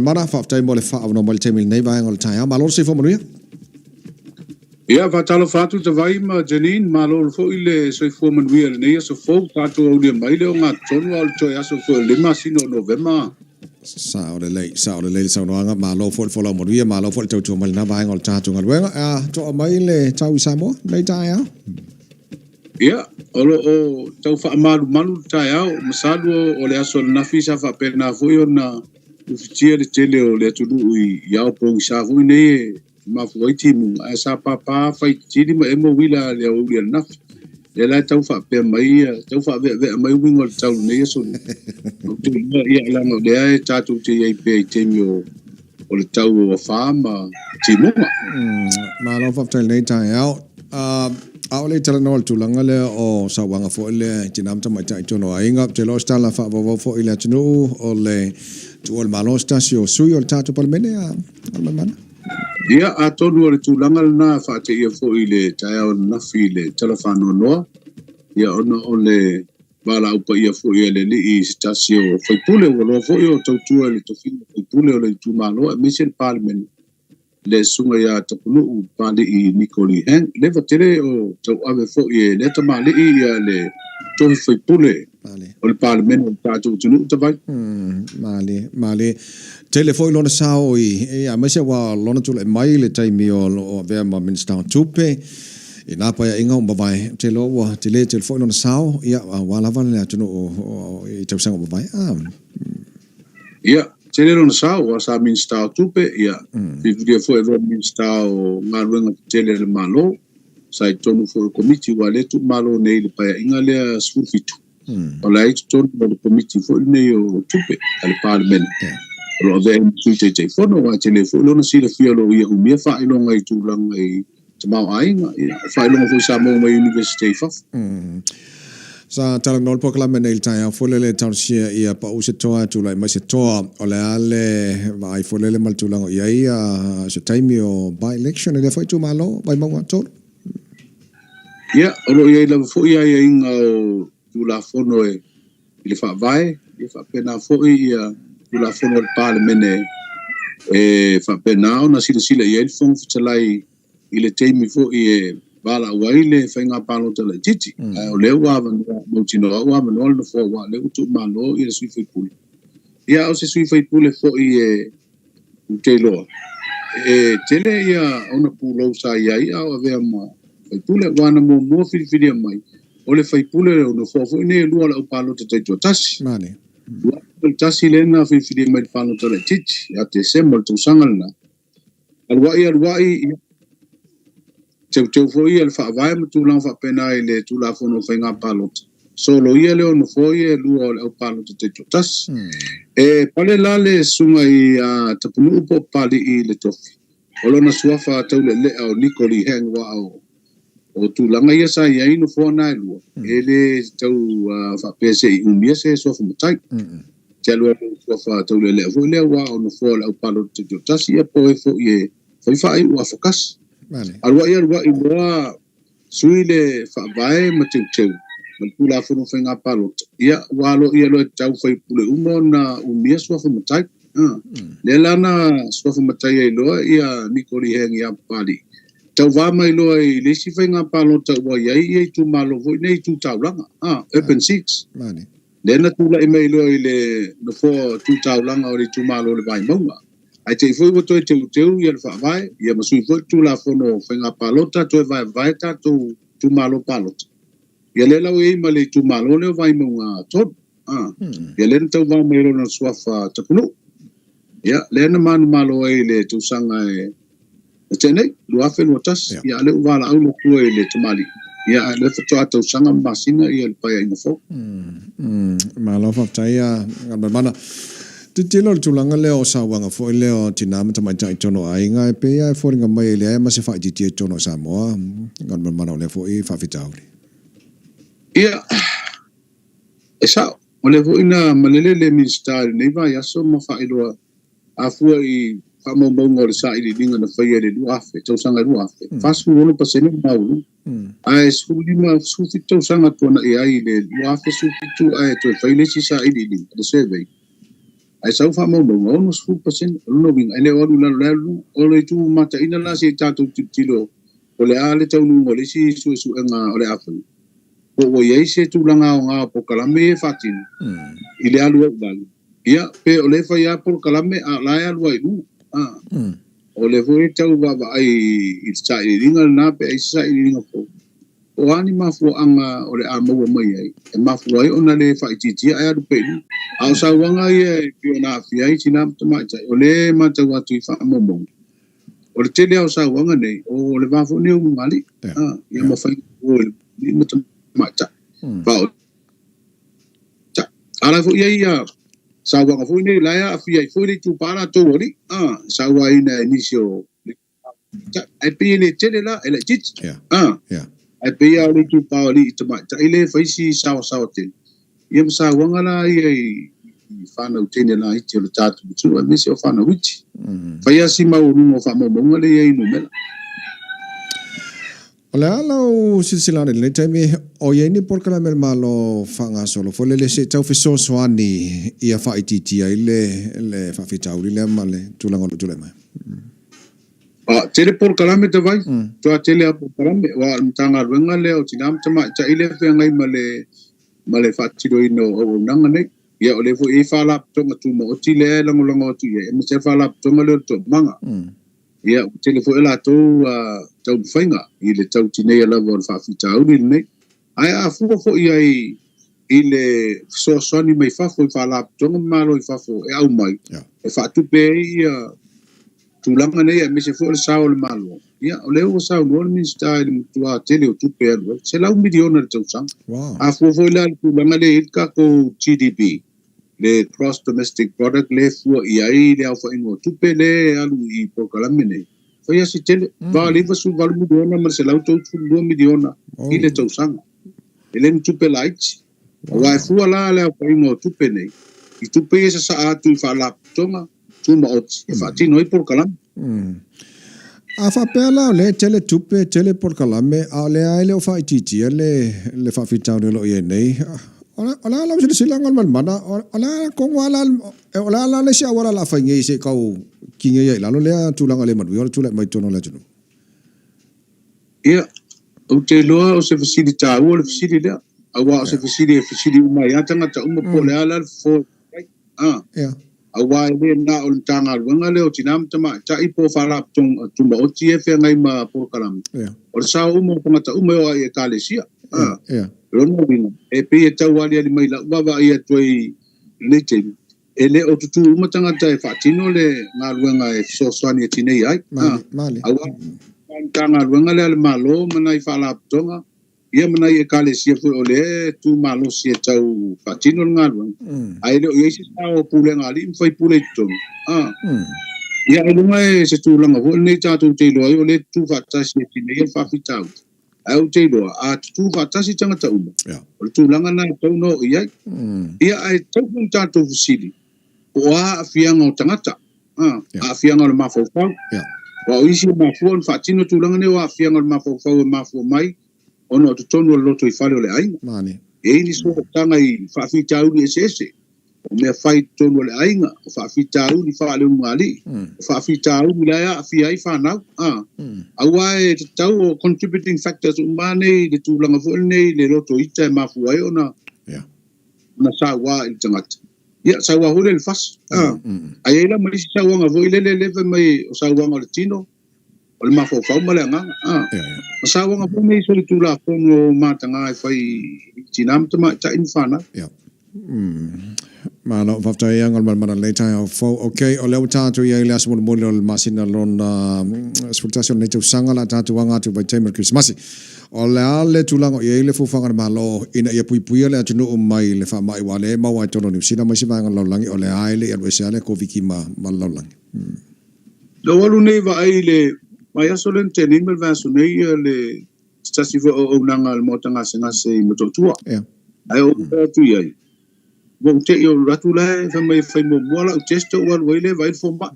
Galumalemana, faafetai mo le faaavanoa mai i le taimi i lenei vaega o le taeao. Malo le soifua manuia. Ia, faatalofa atu Tavai ma Janine, malo foi le soifua manuia i lenei aso fou, tatou aulia mai le ogatotonu a o le toe aso foi o lenei masina o Novema. Sao lelei, sao lelei le saunoaga, malo foi le folau manuia, malo foi le tautua mai i lena vaega o le tatou galuega. A toa mai le tau i Samoa lenei taeao? Ia, o lo o tau faamalumalu le taeao, masalo o le aso ananafi sa faapena foi ona ufitia le tele o le atunuu i ao pogisa foi nei e mafua ai timuga, ae sa pāpā faititili ma emo uila le aoauli ananafi. Lea la e tau faapea mai, tau faaveavea mai uiga o le tau i lenei aso nei. Ou te iloa, ia, leaga o lea e tatou te i ai pea i taimi o o le tau o afa ma timuga. Malo faafetai i lenei taeao. A o le i talanoa i le tulaga lea o sauaga foi lea i tina ma tamaitai i totonu o aiga, ou te iloa o se tala faavauvau foi i le atunuu o le tuua o le Malo se tasi o sui o le tatou Palemene a Galumalemana. Ia, atonu o le tulaga lena faateia foi i le taeao ananafi i le tala faanoanoa, ia ona o le valaau paia foi a le Alii i se tasi o faipule ua loa foi o tautua i le tofiga faipule o le itumalo aemaise le Palemene, le Susuga ia Tapunuu Papalii Niko Lee Hang. Leva tele o tauave foi e lea tamalii ia le tofi faipule o le Palemene o le tatou atunuu Tavai. Malie, malie. Tele foi lona sao i, aemaise ua lona tulai mai i le taimi o lo o avea ma Minisita o Tupe i nā paeaiga ua mavae. Ou te iloa ua tele tele foi lona sao, ia, aua lava le atunuu i tausaga ua mavae. Ah. Ia, tele lona sao, aua sa Minisita o Tupe, ia, filifilia foi e avea ma Minisita o Galuega Tetele a le Malo, sa i totonu foi o le Komiti, aua o lea e tuumalo nei i le paeaiga lea 17. O la e i totonu o le Komiti foi lenei o Tupe a le Palemene, o lo o avea ai ma Sui Taitaifono, aua e tele foi lona silafia o lo o ia umia faailoga i tulaga i tamaoaiga, ia, o faailoga foi sa maua mai Iunivesite i fafo. Sa talanoa le polokalame nei i le taeao foi lele e talosia ia pau se toa e tulai mai se toa. O le a le vaai foi lele ma le tulaga o i ai se taimi o by-election i lea foi itumalo, Vaimauga 3? Ia, o lo o i ai lava foi aiaiga o Tulafono e i le Faavae, ia faapena foi ia Tulafono a le Palemene e faapena ona silasila i ai le Fofoga Fetalai i le taimi foi e valaau ai le faiga palota laitiiti. Ae o lea ua avanoa, mautinoa ua avanoa le Nofoa aua o lea ua tuumalo le sui usufono. Ia, o se sui usufono foi e ou te iloa, e tele ia ona pulou sa i ai a o avea ma faipule, aua na muamua filifilia mai, o le faipule o nofoa foi nei e lua o le au palota taitoatasi. Mane. 2001 lea na filifilia mai le palota laitiiti ia Tesema o le tausaga lena. Aluai aluai, ia, teuteu foi ia le faavae ma tulaga faapena i le Tulafono o Faiga Palota. Soloia lea o nofoa ia e lua o le au palota taitoatasi. E pale la le susuga i a Tapunuu po o Papalii i le tofi o lona suafa taulealea o Niko Lee Hang aua o tulaga ia sa i ai nofoa na e lua, e le tau faapea se i umia se suafa matai. Te alu alu suafa taulealea foi lea aua o nofoa o le au palota taitoatasi ia po o e foi e fai faaiu afakasi. Aluai aluai loa sui le faavae ma teuteu ma le Tulafono o Faiga Palota, ia, ua aloaia loa e tatau faipule uma ona umia suafa matai. Lea la na suafa matai ai loa ia Niko Lee Hang ia Papalii. Tauva mai loa i le isi faiga palota ua i ai ia itumalo foi nei tu taulaga, urban seats. Lea na tulai mai loa i le nofoa tu taulaga o le itumalo o le Vaimauga. Ae te i foi ua toe teuteu ia le Faavae, ia ma sui foi le Tulafono o Faiga Palota, toe vaevae tatou itumalo palota. Ia lea la ua i ai ma le itumalo lea o Vaimauga 3. Ia lea na tauva mai lona suafa Tapunuu. Ia lea na manumalo ai i le tausaga e na tea nei, 2021. Ia a lea ua valaau le Atua i le tamalii. Ia a lea faatoa tausaga ma masina ia le paeaiga fou. Malo faafetai a Galumalemana. Tilotilo i le tulaga lea o sauaga foi lea o tina ma tamaitai i totonu o aiga, e pei lava e foliga mai e leai ma se faaitiitia i totonu o Samoa, Galumalemana o lea foi faafitauli. Ia, e sao. O lea foi na malele le Minisita i lenei vaiaso ma faailoa afua i faamaumauga o le sailiiliga na faia i le 2000, tausaga 2000, 46% le maualuga. Ae 15, 17 tausaga tuanai ai i le 2017 ae toe fai le isi sailiiliga, le survey. Ae sau faamaumauga, 60%. O lona uiga, e le o alu i lalo, o la e alu i luga. O le itu mataina la se i tatou tilotilo po o le a le taunuuga o le isi suesuega o le a fai, po ua i ai se tulaga aoga o polokalame ia e faatino i le alu ai i lalo, ia, pe o lea e fai lava polokalame a o la e alu lava i luga. O lea foi e tau vaavaai i le sailiiliga lena pe ai se sailiiliga fou. Po o a ni mafuaaga o le a maua mai ai e mafua ai ona le faaitiitia ae alu pea i luga. A o sauaga ia e pei ona aafia ai tina ma tamaitai, o lea e matau atu i faamaumauga, o le tele lava o sauaga nei, o le va foi lenei o ulugalii, ia ma faiga i alii ma tamaitai. A o la foi e i ai sauaga foi nei, o la e aafia ai foi le itupa latou o alii, e sauaina e nisi o Ae pei e le tele la, e laitiiti. Ae pei lava o le itupa o alii i tamaitai lea e fai si saoasaoa tele. Ia ma sauaga la ia i fanau teine laiti o le tatou atunuu aemaise o fanau iti. Fai lava si maualuga o faamaumauga lea e i ai i numera. O le a lau silasila ane i lenei taimi, o i ai ni polokalame a le Malo faagasolo foi lele se i tau fesoasoani ia faaitiitia ai le le faafitauli lea ma le tulaga o lo o tulai mai? A, tele polokalame Tavai, matua tele lava polokalame, aua o le Matagaluega lea o Tina ma Tamaitai lea e feagai ma le ma le faatinoina o auaunaga nei. Ia o lea foi e i ai Faalapotopotoga Tumaoti lea e lagolago atu i ai, aemaise le Faalapotopotoga lea o le Toomaga. Ia, ua tele foi a latou taumafaiga i le tau tineia lava o le faafitauli lenei. Ae a fua foi i ai i le fesoasoani mai fafo i faalapotopotoga ma malo i fafo e aumai e faatupe ai ia tulaga nei aemaise foi o le sao o le Malo, ia o lea ua saunoa le Minisita i le matua tele o tupe e alu ai, $100 miliona i le tausaga. A fua foi la i le tulaga lea e i ai le tatou GDP, le Gross Domestic Product lea e fua i ai le aofaiga o tupe lea e alu i polokalame nei, fai lava si tele, $98 miliona ma le $132 miliona i le tausaga. E le ni tupe laiti. Aua e fua la le aofaiga o tupe nei i tupe ia e sasaa atu i faalapotopotoga tumaoti e faatino ai polokalame. A faapea la o lea e tele tupe, tele polokalame, a o lea e le o faaitiitia le le faafitauli o lo o i ai nei, o le a lau silasilaga Galumalemana, o le a tonu lava la, o le a la le isi auala o le a fai nei se i tau kinia ai i lalo lea tulaga le manuia o le tulai mai i totonu o le atunuu? Ia, ou te iloa o se fesili taua le fesili lea, aua o se fesili e fesili uma ai lava tagata uma po o le a la le fofo e fai. Aua e le na o le Matagaluega lea o Tina ma Tamaitai po o Faalapotopotoga Tumaoti ia e feagai ma polokalame. O le sao uma o tagata uma e oo lava i Ekalesia. O lona uiga, e pei e tau aliali mai i lau vaavaai atu ai i lenei taimi, e le o tutū uma tagata e faatino le galuega e fesoasoani e tineia ai. Aua o le Matagaluega lea a le Malo ma nai Faalapotopotoga ia ma nai Ekalesia foi o lea e tu malosi e tau faatino le galuega, ae le o i ai se sao o pulega a alii ma faipule i totonu. Ia ailoga e se tulaga foi lenei tatou te iloa ai o lea e tutū faatasi e tineia le faafitauli. Ae ou te iloa, a tutū faatasi tagata uma, o le tulaga lena e tatau ona oo i ai. Ia, ae tatau foi ona tatou fesili, po o a aafiaga o tagata, aafiaga o le mafaufau. Aua o isi e mafua ona faatino tulaga nei o aafiaga o le mafaufau e mafua mai ona o totonu o le lotoifale o le aiga. E i ai nisi sootaga i faafitauli eseese. O mea fai i totonu o le aiga, o faafitauli faaleulugalii, o faafitauli la e aafia ai fanau. Aua e tatau o contributing factors uma lava nei i le tulaga foi lenei i le loto ita e mafua ai ona ona saua i le tagata. Ia, saua foi lea i le fasi. Ae i ai la ma isi sauaga foi lele lea fai mai o sauaga o le tino, o le mafaufau ma le agaga. Ma sauaga foi nei solitulafono mataga e fai i tina ma tamaitai ma fanau. Malo, faafetai ia Galumalemana i lenei taeao fou. Ok, o lea ua tatou i ai i le aso mulimuli o le masina lona 11 o lenei tausaga, o le a tatou aga atu i vaitaimi o le Kerisimasi. O le a le tulaga o i ai le fuafuaga a le Malo ina ia puipuia le atunuu mai le faamai aua o lea e maua ai totonu o Niu Sila ma isi vaega o le lalolagi, o lea lava e le i alu ese lava le Koviti ma le lalolagi. Na ou alu nei vaai i le vaiaso lea na tea nei ma le vaiaso nei le se tasi foi o auaunaga a le Maota Gasegase i Motootua. Ae ou oo atu i ai, ua ou te i ou alu atu la e fai mai e fai muamua lau test ou alu ai lea vaai le fomai.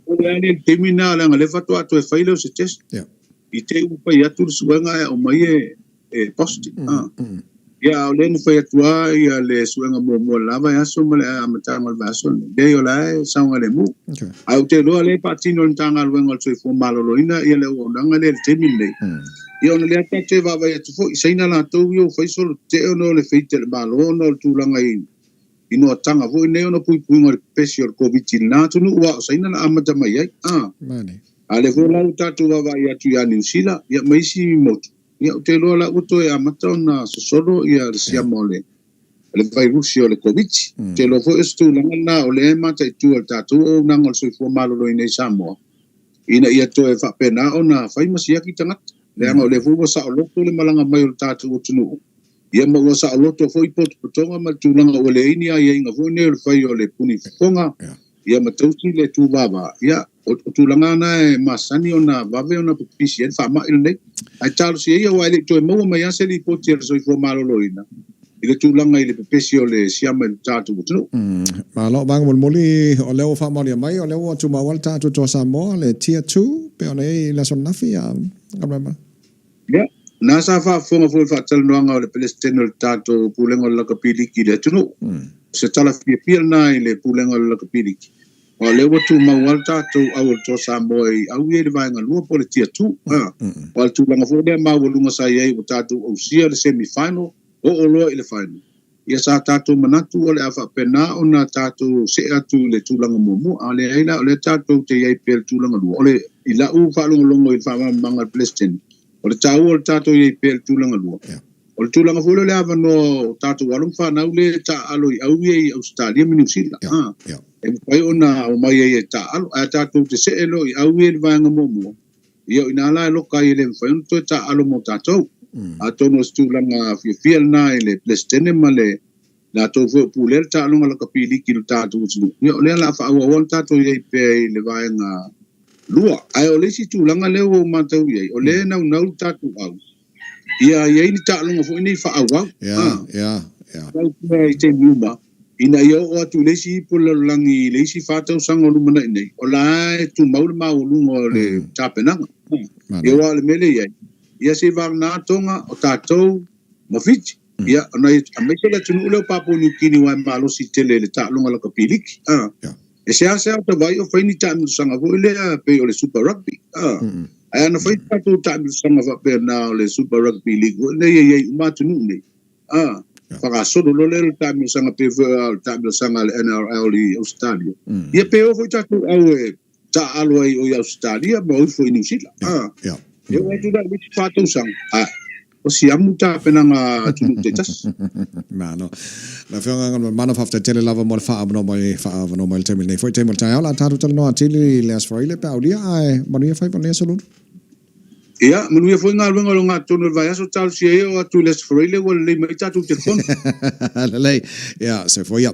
O le a le taimi lena leaga o lea faatoa toe fai lea o se test. I te i ua fai atu le suega ae aumai e positive. Ia, a o lea na fai atu lava ia le suega muamua i le la vaiaso ma le amataga o le vaiaso lenei. Leai, o la e saogalemu. Okay. Ae ou te iloa o lea e faatino e le Matagaluega o le Soifua Maloloina ia le auaunaga lea i le taimi lenei. Ia ona lea tatou te vaavaai atu foi i Saina latou ia ua fai solo tetee ona o le feite a le Malo ona o le tulaga i i noataga foi nei ona puipuiga o le pepesi o le Koviti i lena atunuu aua o Saina na amata mai ai. A. Mani. A lea foi la ua tatou vaavaai atu ia Niu Sila ia ma isi motu, ia ou te iloa la ua toe amata ona sosolo ia le siama o le le vairusi o le Koviti. Ou te iloa foi o se tulaga lena o lea e mataitu e le tatou auaunaga o le soifua maloloina i Samoa ina ia toe faapena ona fai ma siaki tagata, leaga o lea foi ua saoloto le malaga mai o le tatou atunuu, ia ma ua saoloto foi potopotoga ma le tulaga ua leai ni aiaiga foi nei o le fai o le puni fofoga, ia ma tausi le tuvava. Ia, o tulaga na e masani ona vave ona pipisi ai le faamai lenei. Ae talosia ia aua e le i toe maua mai lava se lipoti a le Soifua Maloloina i le tulaga i le pepesi o le siama i le tatou atunuu. Malo, vaega mulimuli, o lea ua faamaonia mai, o lea ua tumau lava le tatou Toa Samoa, le Tier 2, pei ona i ai i le aso ananafi, a Galuema. Ia, na sa faafofoga foi i le faatalanoaga o le Peresetene o le tatou Pulega o le Lakapi Liki i le atunuu. O se tala fiafia lena i le Pulega o le Lakapi Liki, aua o lea ua tumau lava le tatou au o le Toa Samoa i au ia i le vaega lua po o le Tier 2. Aua o le tulaga foi lea maualuga sa i ai ua tatou ausia le semi final, oo loa i le final. Ia sa tatou manatu o le a faapena ona tatou see atu i le tulaga muamua, a leai la, o lea tatou te i ai pea i le tulaga lua. O le, i la'u faalogologo i le faamalamalamaga a le Peresetene, o le taua o le tatou i ai pea i le tulaga lua, o le tulaga foi lea o le avanoa o tatou alo ma fanau lea e taaalo i au ia i Ausetalia ma Niu Sila, a, e mafai ona omai ai e taaalo. Ae a tatou te see loa i au ia i le vaega muamua, Ia, o i ina la e loka ai e le mafai ona toe taaalo mo tatou. Atonu o se tulaga fiafia lena i le Peresetene ma le latou foi o pulea le taaloga lakapi liki i lo tatou atunuu. Ia, o lea o le a faaauau lava tatou i ai pea i le vaega lua. Ae o le isi tulaga lea ua ou matau i ai, o lea e naunau le tatou au ia i ai ni taaloga foi nei faaauau. Tau pea i taimi uma, ina ia oo atu i le isi ipu o le lalolagi i le isi fa tausaga o lumanai nei, o la e tumau le maualuga o le tapenaga. Ia aua o le mea lea e i ai, ia seivagana Toga, o tatou ma Fiti. Ia, ona aemaise le atunuu lea o Papua Niu Kini aua e malosi tele i le taaloga lakapi liki. E seasea ota vaai o fai ni taamilosaga foi lea pei o le Super Rugby. Ae ana fai tatou taamilosaga faapena o le Super Rugby League foi nei e i ai uma atunuu nei, fagasolo loa lea o le taamilosaga pei foi o le taamilosaga a le NRL i Ausetalia. Ia pe o foi tatou au e taaalo ai o i Ausetalia ma o ifo i Niu Sila. E oo atu la i le isi fa tausaga, o siamu tapenaga atunuu taitasi. Malo. Lau Afioga Galumalemana, faafetai tele lava mo le faaavanoa mai, faaavanoa mai i le taimi lenei foi, taimi o le taeao. O le a tatou talanoa atili i le Aso Faraile pe a aulia, ae manuia faiva i lenei aso Lulu. Ia, manuia foi galuega o le ogatotonu o le vaiaso, talosia ia oo atu i le Aso Faraile ua lelei mai tatou telefoni. Lelei. Ia, se foi ia.